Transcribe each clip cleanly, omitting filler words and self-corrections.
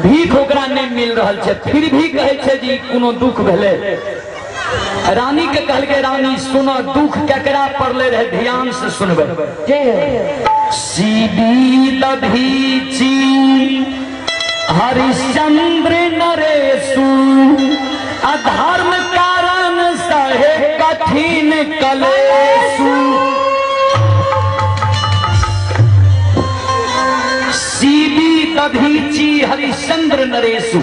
भीख ओकरा नहीं मिल रहल छै, फिर भी कहै छै जे ई कोनो दुख भेलै। रानी के कहलकै, रानी सुनो, दुख केकरा पड़ले रहे, ध्यान से सुनबै। सीबी दधीची हरिश्चंद्र नरेशु, अधर्म कारण सहे कठिन कलेशु। सीबी दधीची हरिश्चंद्र नरेशु,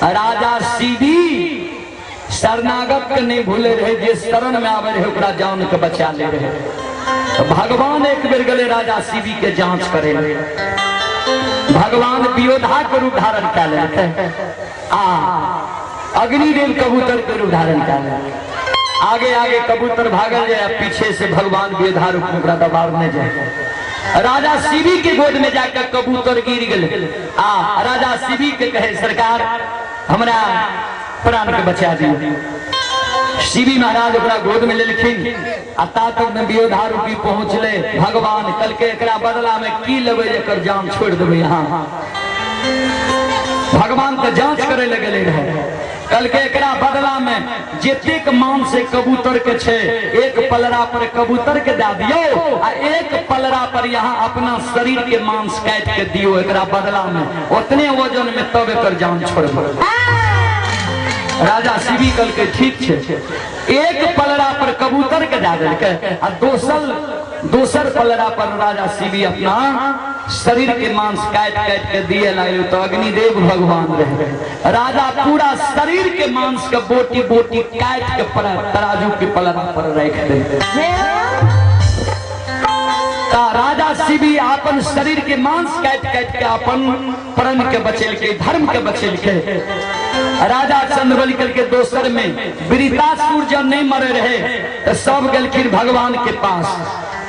राजा सीबी शरणागत के नहीं भूले रहे, जे शरण में आवे रहे ओकरा जान के बचा ले रहे। तो भगवान एक बेर गले राजा सीबी के जांच करे, भगवान वियोधा के रूप धारण कर लेते आ अग्निदेव कबूतर के रूप धारण कर लेते। आगे आगे कबूतर भागल जाए, पीछे से भगवान वियोधा रूप में ओकरा दबावने जाए। राजा सीबी के गोद में जाकर कबूतर गिर गए आ राजा सीबी के कहे, सरकार हमरा प्राण के बचा दियो। शिवी महाराज ओकरा गोद में लेलखिन आ ता तक में वियोधा रूपी पहुंचले भगवान। कल के एकरा बदला में की लेबै एकर जान छोड़ देबै। यहाँ भगवान के जांच करे लगे रहे। कल के एकरा बदला में जतेक मान से कबूतर के छे, एक पलड़ा पर कबूतर के दे दियो आ एक पलड़ा पर यहाँ अपना शरीर के मांस काट के दियो एकरा बदला में, उतने वजन में तब एकर जान छोड़बै। राजा शिवी कल के ठीक छे, एक पलड़ा पर कबूतर के दे देलकै आ दोसर पलड़ा पर राजा शिवी अपना शरीर के मांस काट काट के दिए लागल। तो अग्निदेव भगवान रहे, राजा पूरा शरीर के मांस के बोटी बोटी काट के तराजू के पलड़ा पर रख दे। ता राजा शिवी अपन शरीर के मांस काट काट के अपन प्रण के बचेलके, धर्म के बचेलके। राजा चंद्रबली के दोसर में वृतासुर जब नहीं मरे रहे तो सब गेलखिन भगवान के पास,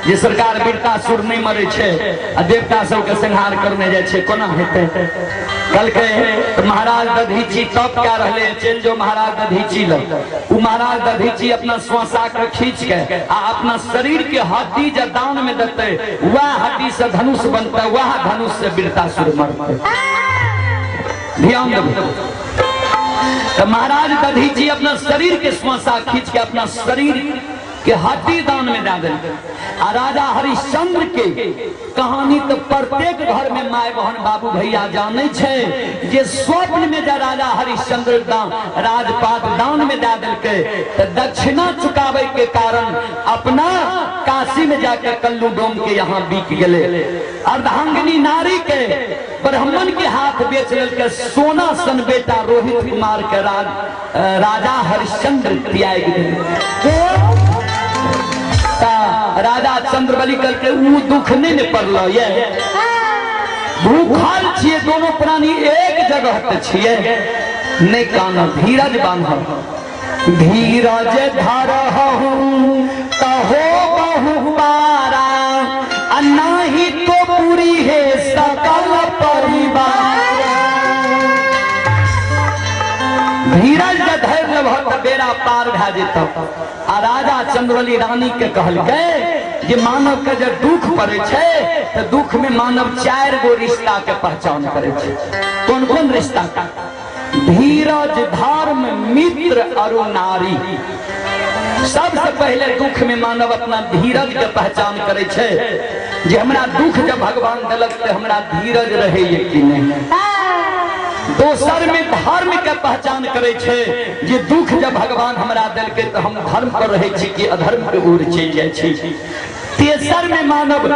जे सरकार वृतासुर नहीं मरे छे आ देवता सबके संहार करने जाए छे, कोना हेतै? कहलकै तो महाराज दधीची तब क्या रहले, चल जो महाराज दधीची लग। उ महाराज दधीची अपना श्वासा के खींच के आ अपना शरीर के हड्डी जब दान में देते, वह हड्डी से धनुष बनते, वह धनुष से वृतासुर मरते। ध्यान दो। तो महाराज दधीची अपना शरीर के श्वासा खींच के अपना शरीर के हड्डी दान में दे दिल। आ राजा हरिश्चंद्र के कहानी तो प्रत्येक घर में my बहन बाबू भैया जाने छे, जे स्वप्न में जा राजा हरिश्चंद्र दान राजपाट दान में दे दिलके तो दक्षिणा चुकावे के कारण अपना काशी में जाकर कल्लू डोम के यहाँ बिक गए। अर्धांगिनी नारी के ब्राह्मण के हाथ बेच लेलके, सोना सन बेटा रोहित कुमार के राजा हरिश्चंद्र त्याग दिल। राजा चंद्रबली करके ऊ दुख नहीं ने पड़ल, ये भूखल छिए दोनों प्राणी एक जगह ते छिए, नहीं कान धीरज बांधल, धीरज धरहु तहो बहु पारा, आ नाही तो पूरी है सकल परिवार। धीरज जे धरि लेबह तऽ बेड़ा पार भए जेतौ। आ राजा चंद्रबली रानी के कहलकै जे मानव के जब दुख पड़े छै तऽ दुख में मानव चारि गो रिश्ता के पहचान करे छै। कोन कोन रिश्ता? धीरज, धर्म, मित्र और नारी। सबसे पहले दुख में मानव अपना धीरज के पहचान करे छै, जे हमरा दुख जब भगवान देलक तऽ हमरा धीरज रहे कि नहीं। दोसर में धर्म के पहचान करे छै, जे दुख जब भगवान हमरा देलकै तऽ हम धर्म पर रहै छी कि अधर्म के ओर चलि जाइ छी। तेसर में मानव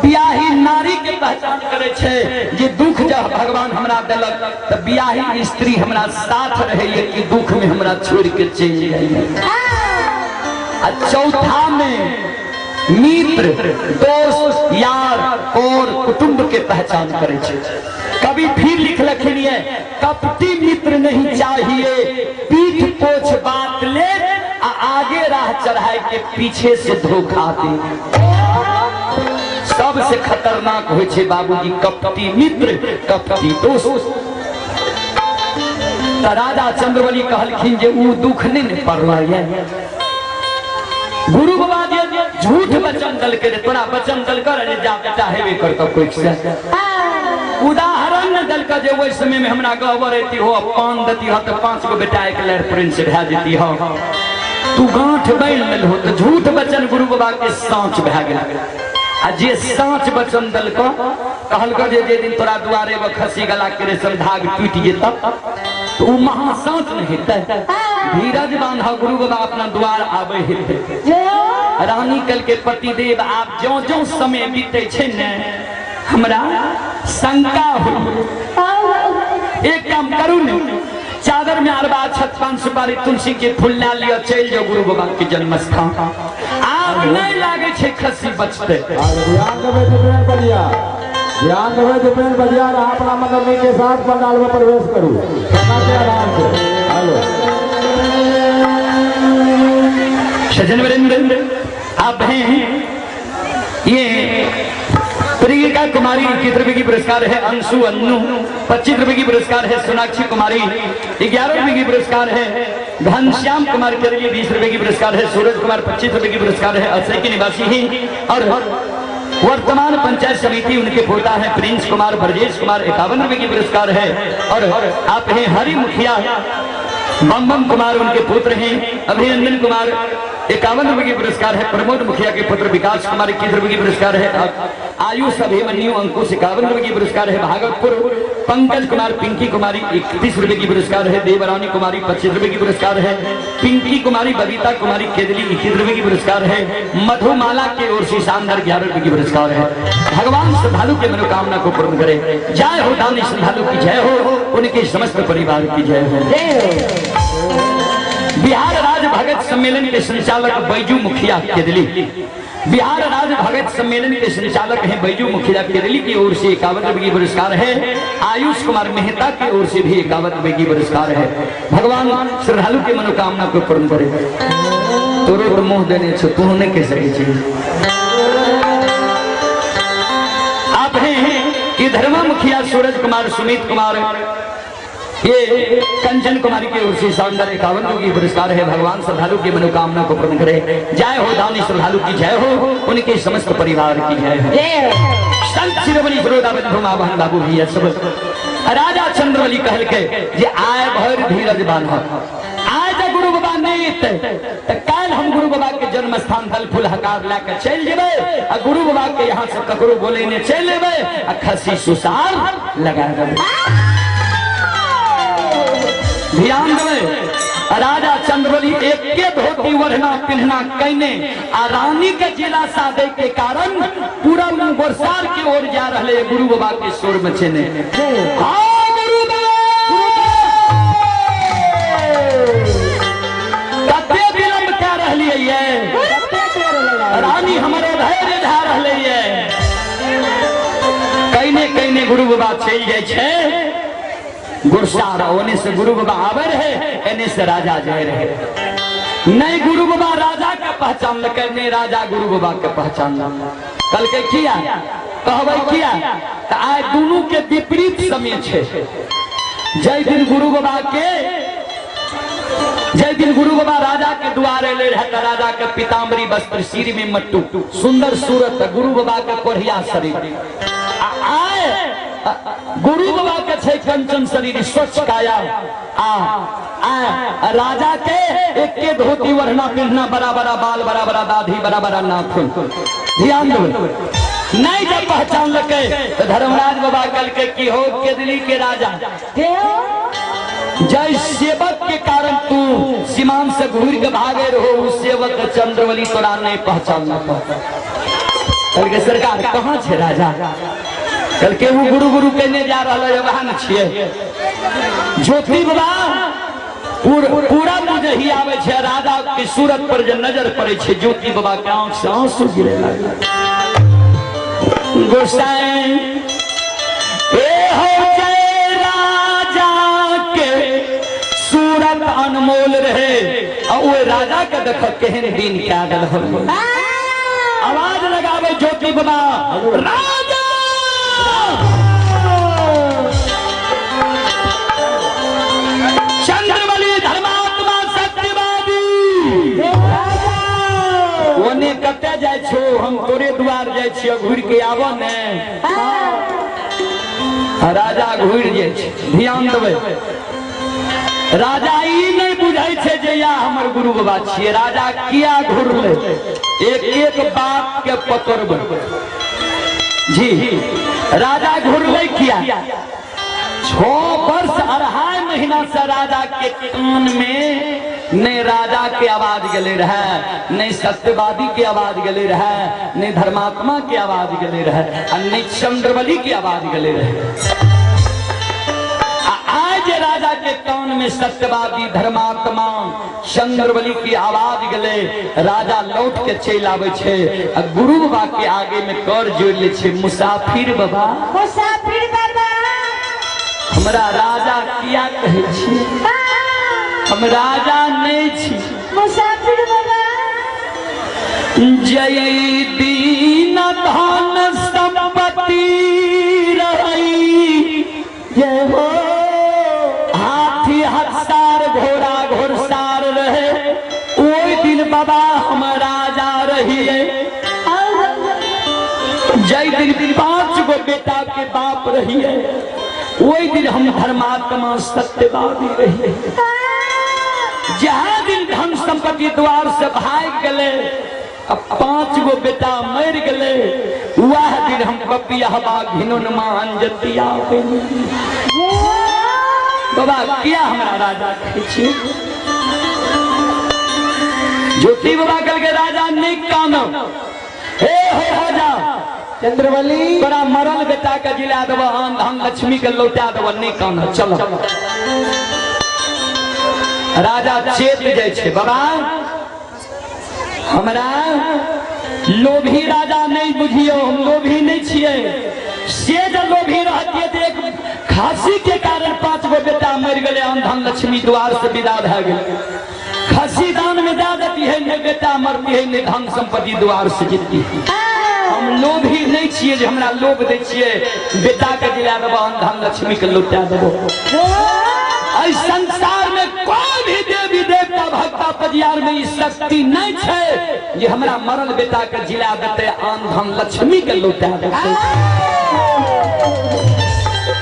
बियाही नारी के पहचान करे छै, जे दुख जब भगवान हमरा देलक तऽ बियाही स्त्री हमरा साथ रहैए कि दुख में हमरा छोड़ के चलि जाइए। आ चौथा में मित्र, दोस्त, यार और कुटुंब के पहचान करे छै। कभी फिर लिखलखिन ये, कपटी मित्र नहीं चाहिए, पीठ पोछ बात ले आ आगे राह चढ़ाए के पीछे से धोखा दे। सबसे खतरनाक होइ छै बाबूजी कपटी मित्र, कपटी दोस्त। तऽ राजा चंद्रबली कहलखिन जे ऊ दुख नहीं ने पड़ल ये। गुरु बाबा जे झूठ वचन दलके रे, तोरा वचन दलकर रे, जा बेटा हेबे करतौ कोई से। उदाहरण देलक जे ओहि समय में हमरा गहबर अयती हो पान देती हो तऽ 5 गो बेटा एक लहर प्रिंस भए जेती हो। तू गांठ बान्हि लेलहो तऽ झूठ वचन गुरु बाबा के साँच भए गेल। आ जे साँच वचन देलक कहलक जे जे दिन तोरा दुआरे में खसी गला के रेशम धाग टूटि जेतऽ तऽ ओ महा साँच नहि हेतै। धीरज बांध गुरु बाबा अपना द्वार आबै हेतै। रानी कल के पतिदेव आब ज्यों ज्यों समय बीते छै ने हमरा शंका हो। एक काम करू ने, चादर में अरबा छत पान सुपारी तुलसी के फूल ला लिया, चल जाओ गुरु बाबा के जन्म स्थान। आब नहीं लागे छै खसी बचते। ध्यान देबै दीपेन बलिया, ध्यान देबै दीपेन बलिया, अहाँ अपना मंडली के साथ पंडाल में प्रवेश करू के आराम से। हेलो सजन वरिंद आप हैं ये प्रियंका कुमारी 21 रुपए की पुरस्कार है, अंशु अन्नू 25 रुपए की पुरस्कार है, सोनाक्षी कुमारी 11 रुपए की पुरस्कार है, घनश्याम कुमार के लिए 20 रुपए की पुरस्कार है, सूरज कुमार 25 रुपए की पुरस्कार है, असई के निवासी ही और वर्तमान पंचायत समिति उनके पोता है प्रिंस कुमार ब्रजेश कुमार 51 रुपए की पुरस्कार है। और आप हैं हरि मुखिया बम बम कुमार उनके पुत्र हैं, अभिनंदन कुमार 51 रुपए की पुरस्कार है, प्रमोद मुखिया के पुत्र विकास कुमार 21 रुपए की पुरस्कार है, आयुष अभिमन्यु अंकुश 51 रुपए की पुरस्कार है, भागवतपुर पंकज कुमार पिंकी कुमारी 31 रुपए की पुरस्कार है, देवरानी कुमारी 25 रुपए की पुरस्कार है, पिंकी कुमारी बबीता कुमारी केदली 21 रुपए की पुरस्कार है, मधुमाला के ओर से शानदार 11 रुपए की पुरस्कार है। भगवान श्रद्धालु के मनोकामना को पूर्ण करे। जय हो दानी श्रद्धालु की जय हो, उनके समस्त परिवार की जय हो। बिहार राज्य भगत सम्मेलन के संचालक बैजू मुखिया केदली, बिहार राज्य भगत सम्मेलन के संचालक हैं बैजू मुखिया केदली की ओर से 51 रुपए की पुरस्कार है, आयुष कुमार मेहता की ओर से भी 51 रुपए की पुरस्कार है। भगवान श्रद्धालु के मनोकामना को पूर्ण करे। तोरो तो मुंह देने छो, तू नहीं कह सके छी। आप हैं कि धर्मा मुखिया सूरज कुमार सुमित कुमार ये कंचन कुमारी की ओर से शानदार 51 की पुरस्कार है। भगवान श्रद्धालु की मनोकामना को पूर्ण करे। जय हो दानी श्रद्धालु की जय हो, उनके समस्त परिवार की जय हो। संत शिरोमणि श्रोता बंधु माँ बहन बाबू भैया सब राजा चंद्रबली कहल के जे आय भर धीरज बांध, आय जे गुरु बाबा नहीं त काल हम गुरु बाबा के जन्म स्थान फल फूल हकार ला के चल जेबै आ गुरु बाबा के यहाँ से ककरो बोले ने चल जेबै आ खसी सुसार लगा देबै। ध्यान देबै, राजा चंद्रबली एके धोती ओढ़ना पिन्हना कैने आ रानी के जिला साधे के कारण पूरा गोरसार के ओर जा रहे गुरु बाबा के सुर में छेने। हाँ गुरु बाबा कते विलंब कह रही है, रानी हमारे धैर्य धर रही है। कैने कैने गुरु बाबा चल जाए छे गुरसार, ओने से गुरु बाबा आवे रहे एने से राजा जाए रहे। नहीं गुरु बाबा राजा के पहचान लके, नहीं राजा गुरु बाबा के पहचान कल के किया कहबै किया त आइ दुनू के विपरीत समय छे। जय दिन गुरु बाबा के, जय दिन गुरु बाबा राजा के द्वार एले रहे त राजा के पीताम्बरी वस्त्र सिर में मट्टू सुंदर सूरत गुरु बाबा के कोढ़िया शरीर आए गुरु बाबा के छे कंचन शरीर स्वच्छ काया आ आ राजा के एक के धोती ओढ़ना पिन्हना बड़ा बड़ा बाल बड़ा बड़ा दाढ़ी बड़ा बड़ा नाखून। ध्यान दो, नहीं जब पहचान लके तो धर्मराज बाबा कल के की हो केदली के राजा जय सेवक के कारण तू सीमान से घूर के भागे रहो, उस सेवक चंद्रबली तोरा नहीं पहचान कल के सरकार कहाँ छे राजा? कल के वो गुरु गुरु कहने जा रहा है वहां न छिए। ज्योति बाबा पूरा मुझे ही आवे छे राजा के सूरत पर जे नजर पड़े छे ज्योति बाबा के आंख से आंसू गिरे लागे। गोसाई ए हो जय राजा के सूरत अनमोल रहे और वो राजा के देख केहन दिन क्या गल हो। आवाज लगावे ज्योति बाबा राजा चंद्रबली धर्मात्मा सत्यवादी ओने कते जाय छो, हम तोरे द्वार जाय छियो, घुर के आबो ने। राजा घुरि जाइ छै। ध्यान देबै, राजा ई नहि बुझै छै जे या हमर गुरु बाबा छियै। राजा किया घुरलै? एक एक बात के पकड़बै जी। राजा घुरलै किया? 6 वर्ष 2.5 महीना से राजा के कान में नहीं राजा के आवाज गले रहे, नहीं सत्यवादी के आवाज गले रहे, नहीं धर्मात्मा के आवाज गले रहे, और नहीं चंद्रबली के आवाज गले रहे। आज राजा के कान में सत्यवादी धर्मात्मा चंद्रबली की आवाज गले, राजा लौट के चल आवे छे आ गुरु बाबा के आगे में कर जोड़ ले छे। मुसाफिर बाबा, मुसाफिर बाबा, हमरा राजा किया कहै छी? हम राजा नहीं छी। मुसाफिर बाबा, जय दीन धन संपत्ति रही, जय हो, हाथी हथसार घोड़ा घोड़सार रहे, ओहि दिन बाबा हम राजा रहिए। जय दिन 5 गो बेटा के बाप रहिए, ओहि दिन हम धर्मात्मा सत्यवादी रहिए। जहाँ दिन धन संपत्ति द्वार से भाग गए, अब 5 गो बेटा मर गए, वह दिन हम कपिया घिनौनमा अंजतिया। बाबा किया हमरा राजा कहै छी? ज्योति बाबा कल के राजा नहीं कानब। हे हो राजा चंद्रबली, तोरा मरल बेटा के जिला देब, आन धन लक्ष्मी के लौटा देब, नहीं कानब, चलो। राजा चेत जाइ छै, बाबा हमरा लोभी राजा नहीं बुझियो, हम लोभी नहीं छियै। से जे लोभी रहतियै तऽ एक खांसी के कारण 5 गो बेटा मरि गेलै, आन धन लक्ष्मी द्वार से विदा भए गेलै। खसी दान में दे देती है, नहीं बेटा मरती है, नहीं धन संपत्ति द्वार से जीती है। हम लोभी नहीं छियै जे हमरा लोभ दै छियै, बेटा के दिला देबो, आन धन लक्ष्मी के लौटा देबो। एहि संसार में कोई भी देवी देवता भक्ता पजियार में ई शक्ति नहीं छै जे हमरा मरल बेटा के जिला देते, आन धन लक्ष्मी के लौटा देते।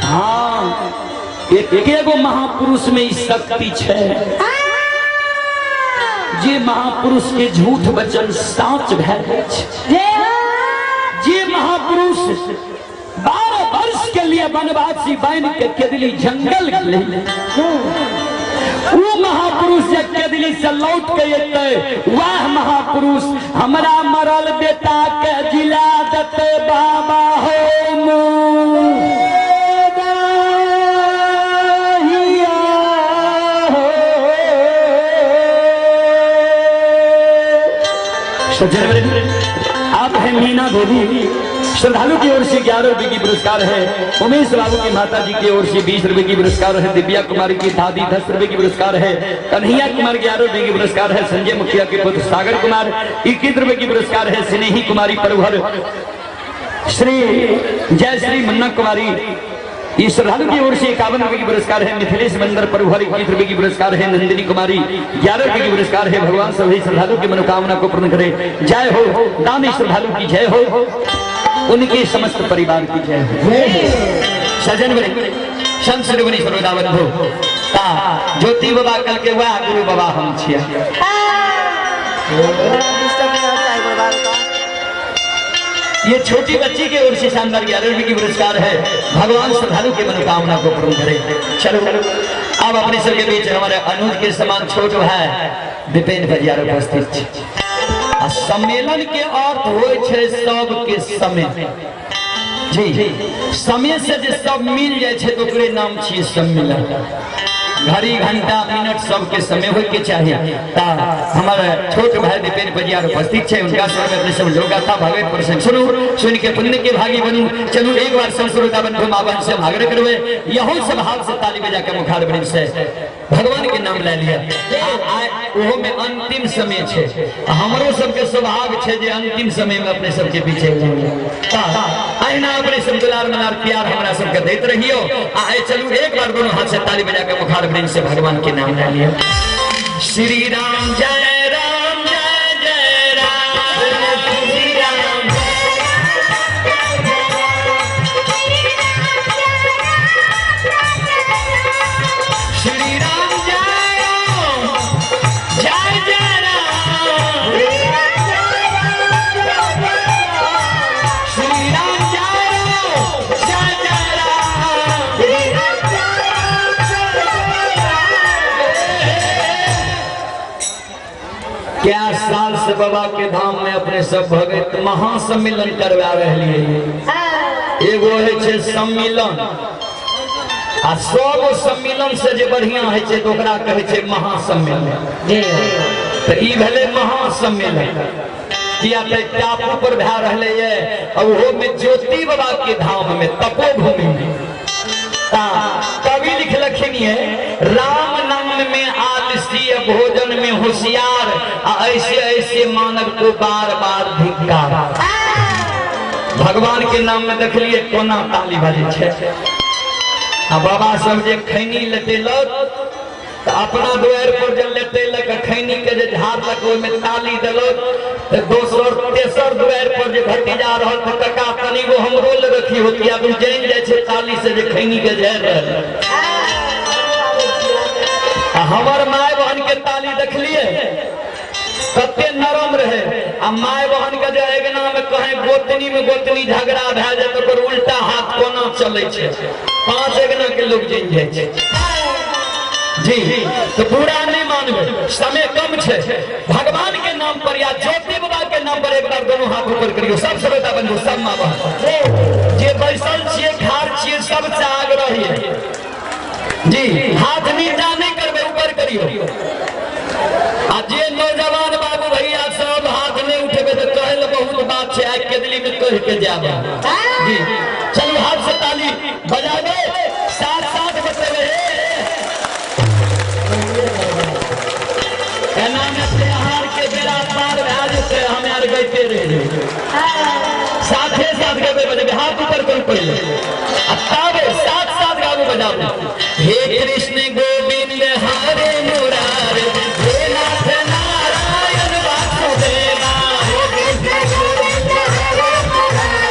हाँ, एक एगो महापुरुष में ई शक्ति छै जे महापुरुष के झूठ वचन साच भए जाइ छै। जे महापुरुष 12 वर्ष के लिए वनवासी बन के केदली जंगल गेलै, वो महापुरुष जे केदली से लौट के एतै, वह महापुरुष हमरा मरल बेटा के जिला देतै। बाबा हो आप हैं मीना देवी, श्रद्धालु की ओर से 11 रुपए की पुरस्कार है। उमेश बाबू की माता जी की ओर से 20 रुपए की पुरस्कार है। दिव्या कुमारी की दादी 10 रुपए की पुरस्कार है। कन्हैया कुमार 11 रुपए की पुरस्कार है। संजय मुखिया के पुत्र सागर कुमार 21 रुपए की पुरस्कार है। स्नेही कुमारी परभर, श्री जय श्री मुन्ना कुमारी ये श्रद्धालु की ओर से 51 रुपए की पुरस्कार है। मिथिलेश मंदिर परभर 21 रुपए की पुरस्कार है। नंदिनी कुमारी 11 रुपए की पुरस्कार है। भगवान सभी श्रद्धालु की मनोकामना को पूर्ण करे। जय हो दानी श्रद्धालु की जय हो, उनके समस्त परिवार की जय हो। सजन बने संत श्रोमणि सर्वदा बंधु ता ज्योति बाबा कल के वह गुरु बाबा हम छिया। ये छोटी बच्ची के ओर से शानदार 11 रुपए की पुरस्कार है। भगवान श्रद्धालु के मनोकामना को पूर्ण करे। चलो अब अपने सबके बीच हमारे अनुज के समान छोट भाई विपेन भैया उपस्थित। सम्मेलन के अर्थ होइ छै सबके समय जी, समय से जे सब मिल जाए छै तो ओकरे नाम छियै सम्मेलन। घड़ी घंटा मिनट सबके समय होय के चाहिए। ता हमारे छोट भाई विपिन परियार उपस्थित छै, उनका स्वर में अपने सब लोग गाथा भागवत प्रसंग सुनू, सुन के पुण्य के भागी बनू। चलू एक बार सब श्रोता बंधु माँ बहन से आग्रह करवे, यहो सब हाथ से ताली बजा के मुखार वृंद से भगवान के नाम ले लिया। ओहो में अंतिम समय छै, हमरो सबके स्वभाव छै जे अंतिम समय में अपने सबके पीछे अहिना अपने सब दुलार मलार प्यार हमरा सबके दैत रहियो। आए चलू एक बार दोनों हाथ से ताली बजा के मुखार वृंद से भगवान के नाम ले लिया। श्री राम जय राम जय जय राम, श्री राम। से बाबा के धाम में अपने सब भगत महासम्मेलन करवा रहलिए। एगो है छै सम्मेलन आ सब सम्मेलन से जे बढ़िया है छै तो ओकरा कहै छै महासम्मेलन। तो ई भेलै महासम्मेलन, किया तऽ टापू पर भए रहलै ये आ ओहो में ज्योति बाबा के धाम में तपोभूमि में। कवि लिखलखिन ये राम नाम में आलसी भोजन में होशियार आ ऐसे ऐसे मानव को बार बार धिक्कार। भगवान के नाम में देखलिए कोना ताली बाजै छै आ बाबा सब जे खैनी लेतेलक तऽ अपना दुआरि पर जे लेतेलक आ खैनी के जे झाड़लक ओहिमे ताली देलक तऽ दोसर तेसर दुआरि पर जे भतीजा रहल तऽ कका तनिगो हमरो लग रखी होती आब जानि जाइ छै ताली से जे खैनी के झाड़ि रहल। आ हमर माय बहन के ताली देखलिए कते नरम रहे आ my बहन के जे अगना में कहे गोतनी में गोतनी झगड़ा भए जाए तो ओकर उल्टा हाथ कोना चले छै, 5 अगना के लोग जानि जाइ छै जी। तो बुरा नहीं मानबे, समय कम छै। भगवान के नाम पर या ज्योति बाबा के नाम पर एक बार दोनों हाथ ऊपर करियो सब श्रोता बंधु सब माँ बहन जे बैसल छियै खार छियै सब से आग्रह है जी, हाथ नीचा नहीं करबे ऊपर करियो। आ जे नौजवान बाबू भैया सब हाथ नहीं उठेबे तो कहल बहुत बात छै, आइ केदली में कह के जाब जी। चलू हाथ से ताली बजाबे, साथ साथ बतेबे। एना में त्योहार के बेरा पार भए जेतै, हम आर गइते रहि जेबै। साथे साथ गेबे बजेबे, हाथ ऊपर करू पहिले आ तब साथ साथ गाबू बजाबू। हे कृष्ण गोविंद हरे मुरारे, हे नाथ नारायण वासुदेवा। हे कृष्ण गोविंद हरे मुरारे,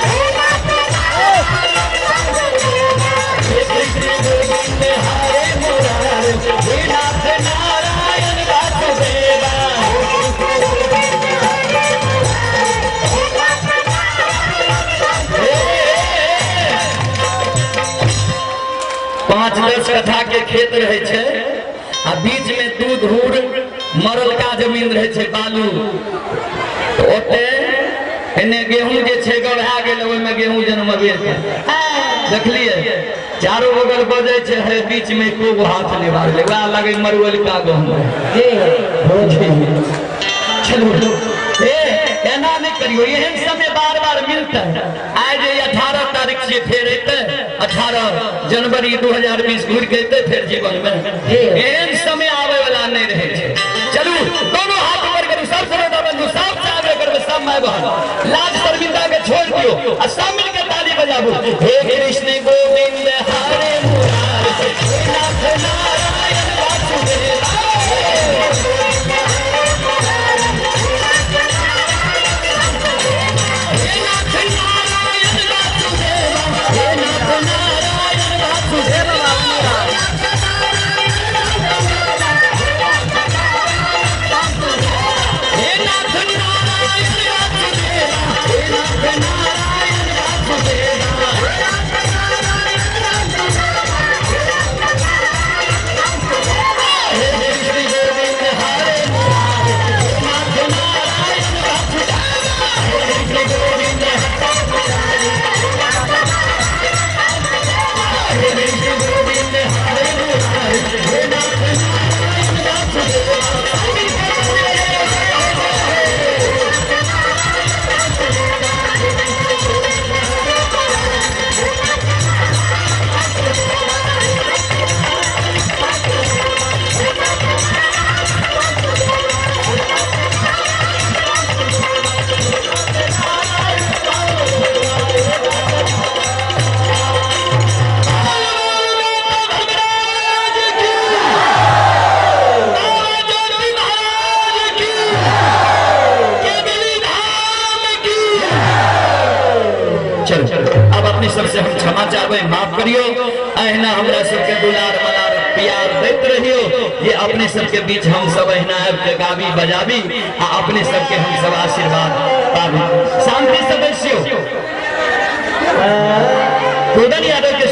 हे नाथ नारायण वासुदेवा। हे कृष्ण गोविंद हरे मुरारे, हे नाथ नारायण वासुदेवा। 5-10 कट्ठा के खेत रहे छै आ बीच में दूध हुर मरलका जमीन रहे छै बालू, ओते एने गेहूं जे छै गढ़ा गेल, ओहिमे गेहूं जनमबे देखलिए चारो बगल बजै छै, हे बीच में एको गो हाथ नहि बाजलै, वएह लगै मरुअलका गहूं। चलू ए एना नहि करियौ, एहन समय बार बार मिलतै। आइ जे 18 तारीख छियै, फेर एतै 18 जनवरी 2020 घुरि के एतै फेर जीवन में, एहन समय आबै वाला नहि रहै छै। चलू दोनों हाथ ऊपर करू सब श्रोता बंधु, सब आग्रह करबै सब माय बहन, लाज शर्मिंदा के छोड़ दियौ आ सब मिल के ताली बजाबू। हे कृष्ण गोविंद हरे मुरारे, हे नाथ नारायण वासुदेवा। हे नाथ नारायण वासुदेवा, हे नाथ नारायण वासुदेवा। हे नाथ नारायण वासुदेवा, हे नाथ नारायण वासुदेवा। हे कृष्ण गोविंद हरे मुरारे, हे नाथ नारायण वासुदेवा। हे कृष्ण गोविंद हे कृष्ण गोविंद हरे मुरारे, हे नाथ नारायण वासुदेवा। चलो अब अपने सबसे हम क्षमा चाहबे, माफ करियो। अहिना हमरा सबके दुलार मलार प्यार दैत रहियो, ये अपने सबके बीच हम सब अहिना आबि के गाबी बजाबी आ अपने सबके हम सब आशीर्वाद पाबी। शांति से बैसियो। कुदन यादव के